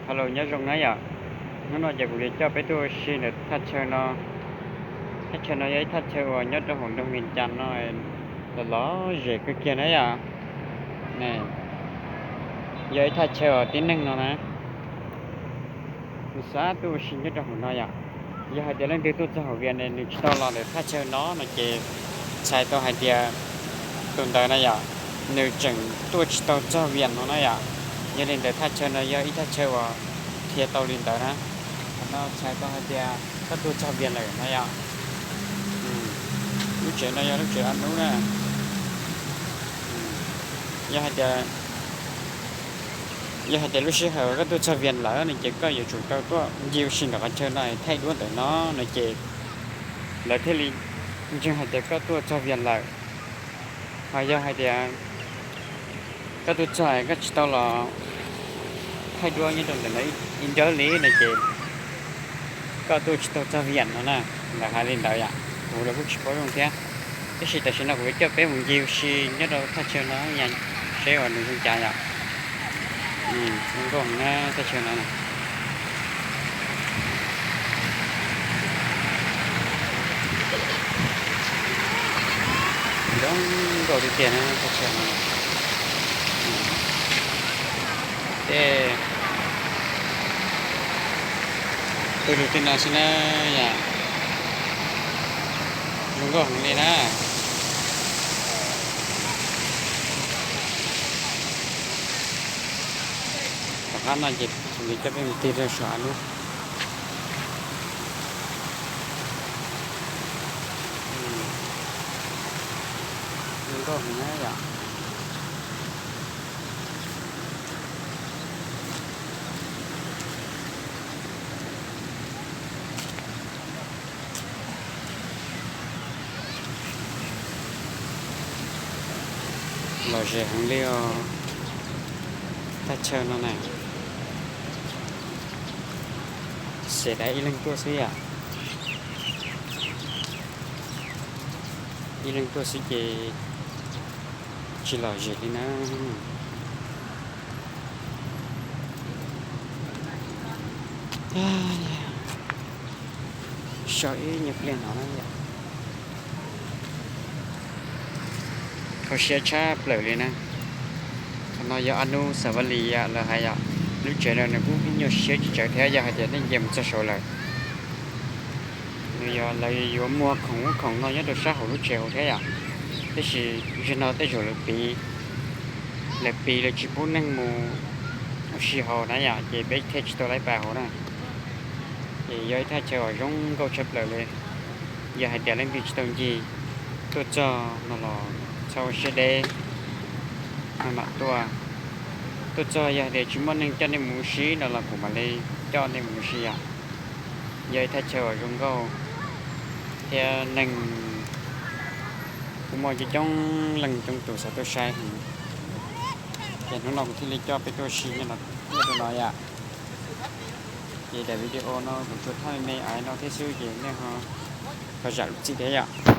Hello, nyob zoo na yom. Hnub no ces kuv yuav coj peb tuaj ua si ntawm thaj chaw no. Thaj chaw no yog ib thaj chaw uas nyob rau hauv nroog Vias Cas no, los lom zem kawg kiag na yom. Yog ib thaj chaw uas tib neeg no na, nws xav tuaj ua si nyob rau hauv no yom. Yog hais tias leej twg tuaj txog hauv Vias Cas nws tsis tau los ntawm thaj chaw no no ces txhais tau hais tias tus ntawd na yom, nws tseem tuaj tsis tau txog Vias Cas no na yom. Yog li ntawd thaj chaw no yog ib thaj chaw uas qhia tau li ntawd na. Qhov no txhais tau hais tias koj tuaj txog Vias Cas lawm na yom. Lub tsev no yog lub tsev ob nub na. Yog hais tias, yog hais tias lub sij hawm koj tuaj txog Vias Cas lawm no ces koj yuav tsum tau tuaj ncig ua si ntawm qhov chaw no, thaij duab ntawm no no ces lawv thiaj li ntseeg hais tias koj tuaj txog Vias Cas lawm. Ho yog hais tias koj tuaj txog koj tsis tau los thaij duab nyob rau ntawm no ib nrawb li no ces koj tuaj tsis tau txog Vias Cas no na. Lawv hais li ntawd yom, kuv los kuj tsis paub zoo thiab. Tab sis tam sim no kuv yuav coj peb mus ncig ua si nyob rau thaj chaw no seb uas nws zoo cas yom. Zoo nkauj na thaj chaw no. Zoo nkauj tiag tiag na thaj chaw no. Tej pw lug tej no xwb na yom. Zoo nkauj heev li na. Tom qab no ces kuv yuav coj peb mus tig rau saum av lub. Zoo nkauj heev na yom. Lom zem heev li os. Thaj chaw no na, xav tias ib leeg tuaj xwb yom. Ib leeg tuaj xwb ces tsis lom zem li na. So ib nyuag pliag no na yom. Kho siab tshaj plaws li na. Qhov no yog ob nub xav vaj lis yom, lawv hais yom, lub tsev no nws kuj ib nyuag siab tsis tsawg thiab, yog hais tias nej nce mus txog saud lawm. Nws yog lawv yuav muag khoom ub khoom no nyob rau sab hauv lub tsev hauv thiab yom. Tab sis zaum no tej zaum lawv piv, lawv piv lawv tsis pub neeg mus ua si hauv na yom, ces peb thiaj tsis tau lawv pab hauv na. Ces yog ib thaj chaw uas zoo nkauj tshaj plaws li. Yog hais tias leej twg tsis tau ncig tuaj txog no los txhob ua siab deb, maj mam tuaj. Tuaj txog yog hais tias tsis muaj neeg coj nej mus ua si no los kuv mam li coj nej mus ua si yom. Yog ib thaj chaw uas zoo nkauj thiab neeg kuj muaj coob coob leej coob tus xav tuaj saib heev. Ces hnub no kuv thiaj li coj peb tuaj ua si nyob rau no yom. Ces daim video no kuv tsuas thaij me me no thiab xwb ces nej ho zam lub txim thiab yom.